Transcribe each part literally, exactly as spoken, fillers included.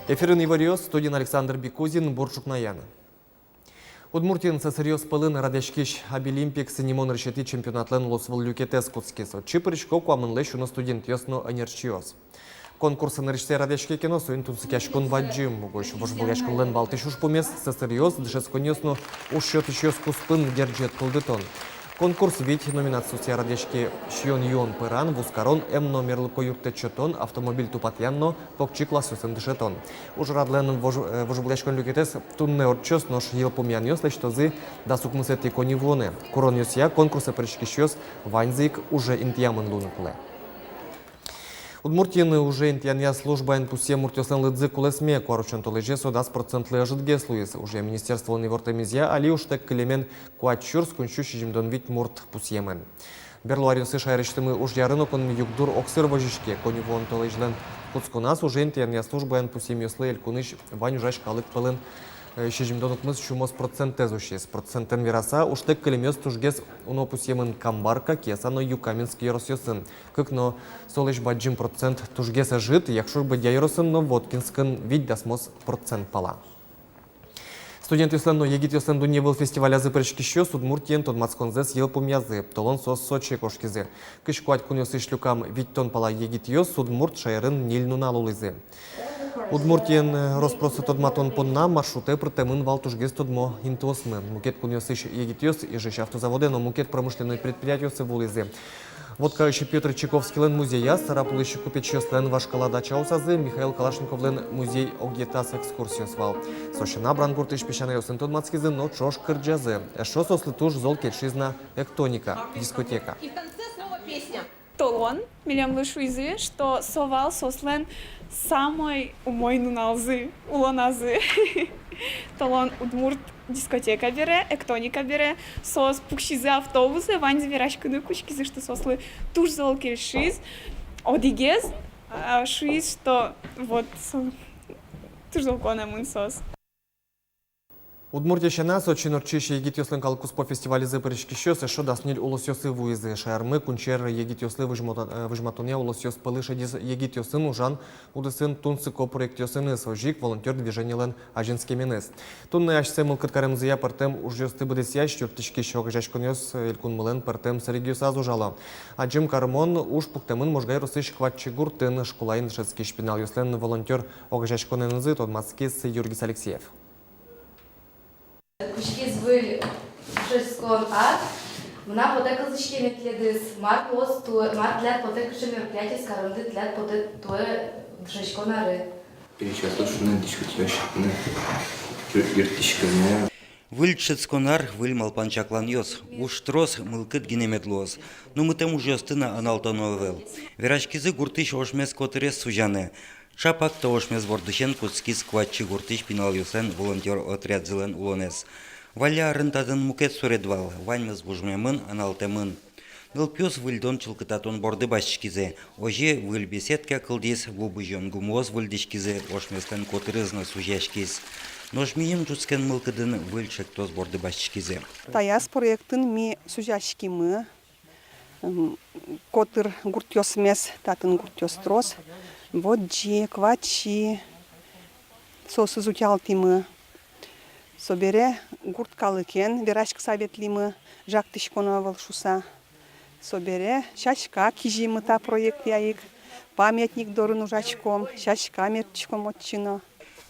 Эфирын иворъёс, студиын Александр Бекузин. Бур ӵукнаен. Удмуртиын сӧсыръёс пӧлын радъяськись «Абилимпикс» нимо нырысетӥ чемпионатлэн улосвыл люкетэз кутскиз. Отчы пырисько куамынлэсь уно студентъёс но ӧнерчиос. Конкурс нырысьсэ радъяське ке но, соин тунсыкъяськон бадӟым. Угось вожвылъяськонлэн валтӥсь ужпумез — сӧсыръёс, дышетсконъёс но уж сётӥсьёс куспын герӟет кылдытон. Конкурс вить номинациосъя радъяське: сиён-юон пӧран, вузкарон, эм но мерлыко юрттэт сётон, автомобиль тупатъян но покчи классъёсын дышетон. Ужрадлэн вож-, э, вожвылъяськон люкетэз туннэ ортчоз, нош йылпумъянъёс лэсьтозы дас укмысэтӥ коньывуонэ. Куронъёсъя, конкурсэ пыриськисьёс ваньзы ик уже интыямын луыны кулэ. Удмуртиын уже интыянъя службаен пусъем муртъёслэн лыдзы кулэсме. Куарусён толэзе со дас процентлы ӧжытгес луиз. Ужъя министерстволэн ивортэмезъя, али ужтэк кылемен куать сюрс куинь сю сизьымдон вить мурт пусъемын. Берло аръёсы шаерысьтымы ужъярын окон югдур огсыр возиське. Коньывуон толэзьлэн кутсконаз уже интыянъя службаен пусъемъёслы элькунысь вань ужась калык пӧлын, э, сизьымдон укмыс сюмос процентэз усиз. Процентэн вераса, ужтэк кылемъёс тужгес уно пусъемын Камбарка, Кеса но Юкаменск ёросъёсын. Кык но солэсь бадӟым процент тужгес ӧжыт Якшур-Бӧдья ёросын но Воткинскын, вить дасмос процент пала. Студентъёслэн но егитъёслэн дунневыл фестивалязы пыриськисьёс Удмуртиен тодматсконзэс йылпумъязы. Толон соос Сочие кошкизы. Кызь куать кунъёсысь люкам витьтон пала егитъёс удмурт шаерын ньыль нунал улӥзы. Удмуртиен, э, рос-прос тодматон понна маршрутэ пыртэмын вал тужгес тодмо интыосмы. Мукет кунъёсысь егитъёс Ижысь автозаводэ но мукет промышленной предприятиосы вуылӥзы. Воткаысь Пётр Чайковскийлэн музеяз, Сарапулысь купечъёслэн вашкала дачаосазы, Михаил Калашниковлэн музей-огъетаз экскурсиос вал. Со сяна, Брангуртысь песянайёсын тодматскизы но ӵош кырӟазы. Эшшо соослы туж зол кельшиз на «Эктоника» дискотека. И в конце снова песня. Толон милемлы шуизы, что со вал соослэн самой умой нуналзы улоназы. Толон удмурт дискотека бере, «Эктоника» бере, соос пуксизы автобусэ, ваньзы вераськыны кутскизы, что соослы туж зол кельшиз. Одӥгез, а, шуиз, что вот со туж зол куанэмын соос. Удмуртия сяна, Сочиын ортчись егитъёслэн калыккуспо фестивалезы пыриськисьёс эшшо дас ньыль улосъёсы вуизы. Шаермы кунсьӧр егитъёслы возьмато-, э, возьматонъя улосъёс пӧлы шедиз егитъёсын ужан удысын тунсыко проектъёсыныз, озьы ик волонтёр движенилэн азинскеменыз. Туннэ асьсэ мылкыд каремзыя пӧртэм ужъёсты быдэсъясь юрттӥськись огазеяськонъёс элькунмылэн пӧртэм сэрегъёсаз ужало. Адӟем карымон уж пуктэмын Можга ёросысь Кватчи гуртын. Школаын дышетскись пиналъёслэн волонтёр огазеяськонэнызы тодматскиз Юргис Алексеев. Кутскиз выль дышетскон ар. Мынам потэ кылзӥськеме тӥледыз, мар луоз туэ, мар тӥляд потэ, кыӵе мероприятиос каремды тӥляд потэ туэ дышетскон аре. Перечислю, шуны, дышетсконъёс, шуны, юр-, юрттӥськыны. Выль дышетскон ар, выль малпан-чакланъёс. Уж трос, мылкыд гинэ мед луоз. Нумытэм ужъёсты но аналтоно ӧвӧл. Вераськизы гуртысь ошмес котырез сузяны. Чапак та ошмес бордысен кутскиз Кватчи гуртысь пиналъёслэн волонтёр отрядзылэн улонэз. Валля арын татын мукет суред вал, ваньмыз вужмемын, аналтэмын. Нылпиос выльдон-чылкытатон борды басьтӥськизы. Озьы выль беседка кылдӥз, ву бызён гумыос выльдӥськизы, ошмеслэн котырыз но сузяськиз. Нош миым ӝутскем мылкыдын выль чектос борды басьтӥськизы. Таяз проектын ми сузяськимы. М, котыр гуртъёсмес, татын гуртъёс трос, Водӟи, Кватчи, соосыз утялтӥмы. Собере гурт калыкен вераськыса ветлӥмы, жагтӥськоно ӧвӧл шуса. Собере сяська кизимы та проектъя ик, памятник дорын ужаськом, сяська мерттӥськом отчы но.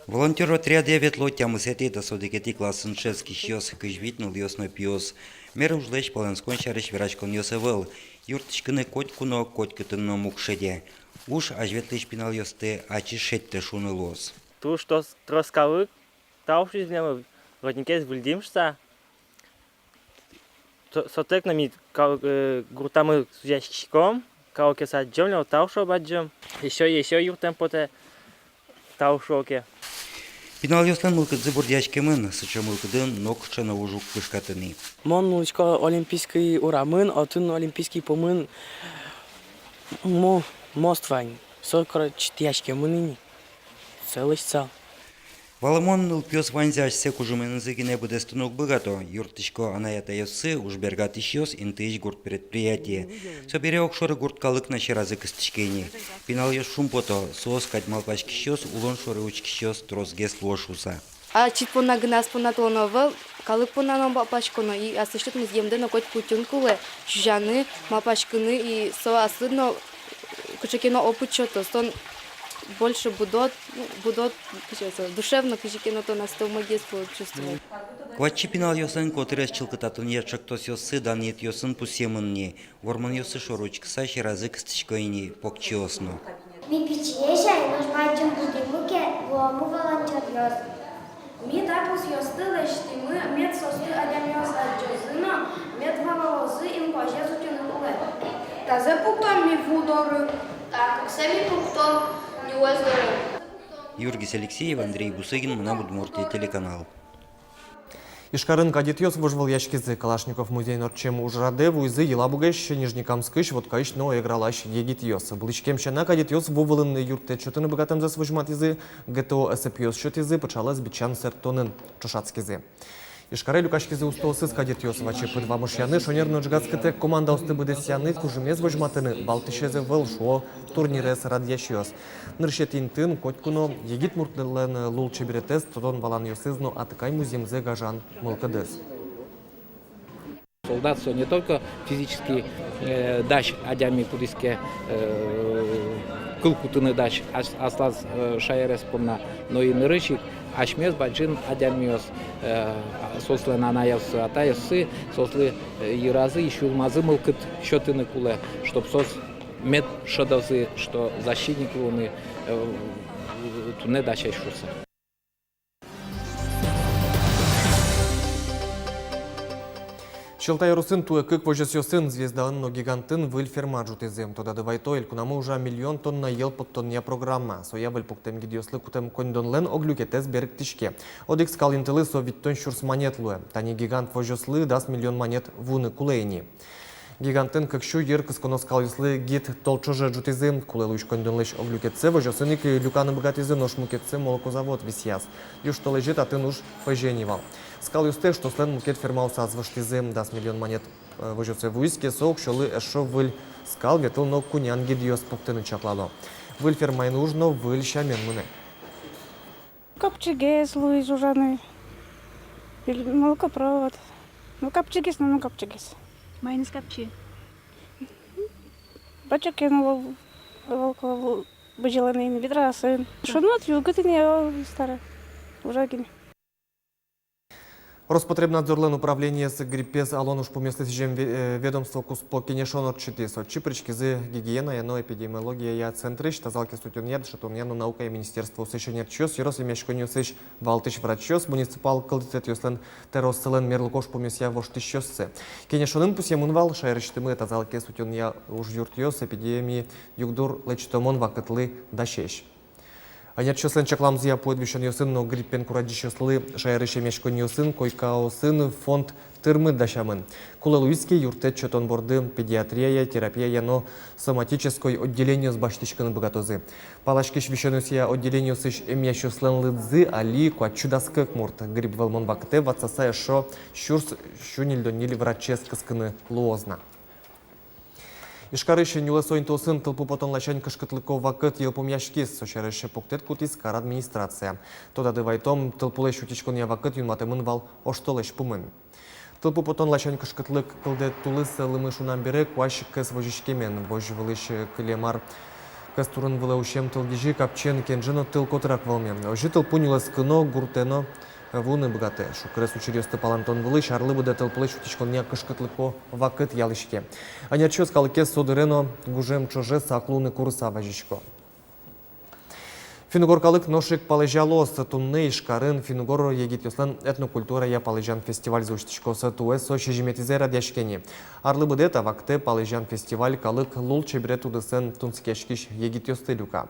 Волонтёр отрядэ ветло тямысэтӥ-дас одӥгетӥ классын дышетскисьёс, кызь вить нылъёс но пиос. Мер ужлэсь палэнскон сярысь вераськонъёс ӧвӧл. Юрттӥськыны котьку но, котькытын но муг шеде. Уж азьветлӥсь пиналъёсты ачиз шедьтэ шуыны луоз. Туж трос, трос калык тау шуиз милемлы, воротникез выльдӥм шуса. Со-, сотэк но ми кал-, э, гуртамы сузяськиськом, калыкез адӟом но, тау шуо бадӟым. Ещё, ещё юрттэм потэ, тау шуо ке. Пиналъёслэн мылкыдзы бурдъяськемын, сыӵе мылкыдын нокыӵе но уж уг кышкаты ни. Мон улӥсько Олимпийской урамын, отын Олимпийской пумын мо-, мост вань. Со, короче, тӥяськемын ини. Со лэсьтсал. Валамон, нылпиос ваньзэ асьсэ кужыменызы гинэ быдэстыны уг быгато. Юрттӥсько анай-атайёссы, ужбергатӥсьёс, интыысь гурт предприятие. Собере огшоры гурт калык но сьӧразы кыстӥське ини. Пиналъёс шумпото, соос кадь малпаськисьёс, улон шоры учкисьёс тросгес луо шуыса. Ачид понна гинэ, ас понна толон ӧвӧл, калык понна но малпаськоно, и аслэсьтыд музъемдэ но котьку утьыны кулэ, сюзяны, малпаськыны, и со аслыд но кыӵе ке но опыт сётоз, тон больше будод, ну, будод, кыӵе со, душевно кызьы ке но тон астэ умойгес будод чувствовать. Кватчи пиналъёслэн котырез чылкытатонъя ӵектосъёссы данъетъёсын пусъемын ни. Вормонъёссы шоры учкыса, сьӧразы кыстӥсько ини покчиос но. Ми пичиесь ай, нош бадӟым будӥмы ке, луомы волонтёръёс. Ми та пусъёсты лэсьтӥмы, мед соосты адямиос адӟозы но, мед валалозы, инкуазез утьыны кулэ. Тазэ пуктом ми ву доры. Та кыксэ ми пуктом нюлэс доры. Юргис Алексеев, Андрей Бусыгин, «Мынам Удмуртие» телеканал. Ижкарын кадетъёс вожвылъяськизы. Калашников музейын ортчем ужрадэ вуизы Елабугаысь, Нижнекамскысь, Воткаысь но Эгралась егитъёс. Вылӥськем сяна, кадетъёс ву вылын юрттэт сётыны быгатэмзэс возьматӥзы, ГТО эсэпъёс сётӥзы, пыӵалэз бичан сэрттонын ӵошатскизы. Ижкаре люкаськизы устоосыз кадетъёс. Ваче пыд вамышъяны, шонер но ӝегатскытэк командаосты быдэсъяны, кужымез возьматыны валтӥсез ӧвӧл, шуо турнирез радъясьёс. Нырысетӥ интыын котьку но егит муртлэн лулчеберетэз, тодон-валанъёсыз но атыкай музъемзэ гажан мылкыдыз. Солдат со не только физически, э, дась адями, кудӥз ке, э, кыл кутыны дась ас-, аслаз, э, шаерез понна, но и нырысь ик асьмеос, бадӟым адямиос, э, соослэн анайёссы, атайёссы, соослы, э, йыразы, сюлмазы мылкыд сётыны кулэ, чтоб соос мед шӧдозы, что защитник луыны, э, туннэ дасесь шуыса. Сьӧлта ёросын туэ кык возёсъёсын, Звездаын но Гигантын, выль ферма ӝутӥзы. Тодады вайто, элькунамы ужа миллион тонна йӧл поттонъя программа. Соя выль пуктэм гидъёслы кутэм коньдонлэн ог люкетэз берыктӥське. Одӥг скал интылы со витьтон сюрс манет луэ. Тани Гигант возёслы дас миллион манет вуыны кулэ ини. Гигантын кык сю йыр кысконо скалъёслы гид тол ӵоже ӝутӥзы. Кулэ луись коньдонлэсь ог люкетсэ возёсын ик люканы быгатӥзы, нош мукетсэ молокозавод висъяз. Южтолэзе татын уж пӧзе ини вал. Скалъёсты эштослэн мукет фермаосаз воштӥзы. Дас миллион манет, э, возёсэ вуиз ке, со уксёлы эшшо выль скал, ветыл но кунян гидъёс пуктыны чаклано. Выль фермаын уж но выль сямен мынэ. Капчигес луиз ужаны. Или молокопровод. Ну, капчигес, ну, ну, капчигес. Маиныз капчи? Бачокен вал, вал, вал, бызьылыны ини, ведраосын. Шуныт югыт ини, о, старе. Ужа гинэ. Роспотребнадзорлэн управлениез гриппез алон ужпумъёслы сӥзем ве-, э, ведомство куспо кенешон ортчытӥз. Отчы пыриськизы гигиеная но эпидемиология центрысь, тазалыкез утёнъя, дышетонъя но наукая министерствоосысь ӧнерчиос, ёрос эмъяськонъёсысь валтӥсь врачъёс, муниципал кылдытэтъёслэн тӧрооссылэн мерлыко ужпумъёсъя воштӥсьёссы. Кенешонын пусъемын вал, шаерысьтымы тазалыкез утёнъя ужъюртъёс эпидеми югдур лэчытэмын вакытлы дасесь. Ӧнерчиослэн чакламзыя, пуэд висёнъёсын но гриппен курадӟисьёслы шаерысь эмъяськонъёсын койкаосын фонд тырмыт дасямын. Кулэ луиз ке, юрттэт сётон борды педиатрия, терапия но соматической отделениос басьтӥськыны быгатозы. Паласькись висёнъёсъя отделениосысь эмъясьёслэн лыдзы али куать сю дас кык мурт. Грипп вӧлмон вакытэ ватсаса эшшо сюрс сю ньыльдон ньыль врачез кыскыны луоз на. Ижкарысь нюлэсо интыосын тылпу потон ласянь кышкытлыко вакыт йылпумъяськиз. Со сярысь пуктэт кутӥз кар администрация. Тодады вайытом, тылпулэсь утиськонъя вакыт юнматэмын вал оштолэзь пумын. Тылпу потон ласянь кышкытлык кылдэ тулыс лымы шунам бере куазь кӧс возиськемен. Возь вылысь кылем ар кӧс турын вылэ усем тылгизьы капчиен кенжэ но тыл котырак вӧлме. Озьы тылпу нюлэскы но, гуртэ но вуыны быгатэ. Шукрес учыръёсты палэнтон вылысь арлы быдэ тылпулэсь утиськонъя кышкытлыко вакыт ялӥське. Ӧнерчиос калыкез со дыре но гужем ӵоже сак луыны курыса вазисько. Финн-угор калык нош ик палэзялоз. Туннэ Ижкарын финн-угор егитъёслэн этнокультурая палэзян фестивальзы усьтӥськоз. Туэ со сизьыметӥзэ радъяське ни. Арлы быдэ та вакытэ палэзян фестиваль калык лулчеберет удысэн тунсыкъяськись егитъёсты люка.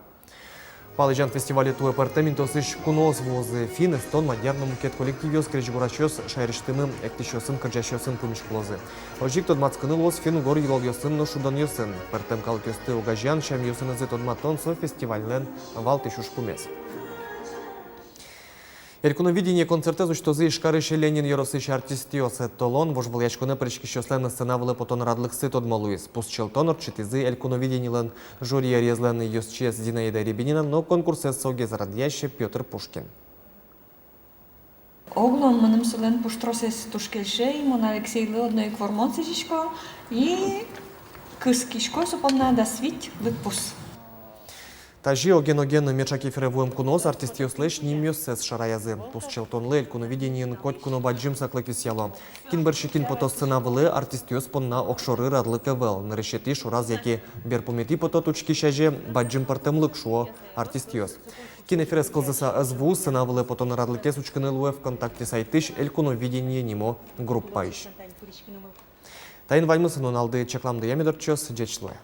Палэзян фестивале туэ пӧртэм интыосысь куноос вуозы. Финн, эстон, мадьяр но мукет коллективъёс, крезьгурасьёс шаерысьтымы эктӥсьёсын, кырӟасьёсын пумиськылозы. Озьы ик тодматскыны луоз финн-угор йылолъёсын но шудонъёсын. Пӧртэм калыкъёсты огазеян сямъёсынызы тодматон — со фестивальлэн валтӥсь ужпумез. Элькуновидение концертэз усьтозы Ижкарысь Ленин ёросысь артистъёс. Толон вожвылъяськонэ пыриськисьёслэн сцена вылэ потон радлыксы тодмо луиз. Пусчылтон ортчытӥзы Элькуновидениелэн жюри ӧрезлэн ёзчиез Зинаида Рябинина но конкурсэз согез радъясь Пётр Пушкин. Огъя мыным солэн пуштросэз туж кельше, и мон Алексейлы одно ик вормон сӥзисько и кыскисько со понна дас вить лыдпус. Тазьы оген-оген меӵак эфире вуэм куноос артистъёслэсь нимъёссэс шараязы. Пусчылтонлы Элькуновидениын котьку но бадӟым саклык висъяло. Кин бӧрсьы кин пото сцена вылэ, артистъёс понна огшоры радлык ӧвӧл. Нырысетӥ шораз яке берпуметӥ потот учкись азе бадӟым пӧртэмлык, шуо артистъёс. Кин эфирез кылзыса ӧз вуы, сцена вылэ потон радлыкез учкыны луэ ВКонтакте сайтысь «Элькуновидение» нимо группаысь. Таин ваньмыз. Нуналды чакламдыя мед ортчоз. Ӟеч луэ.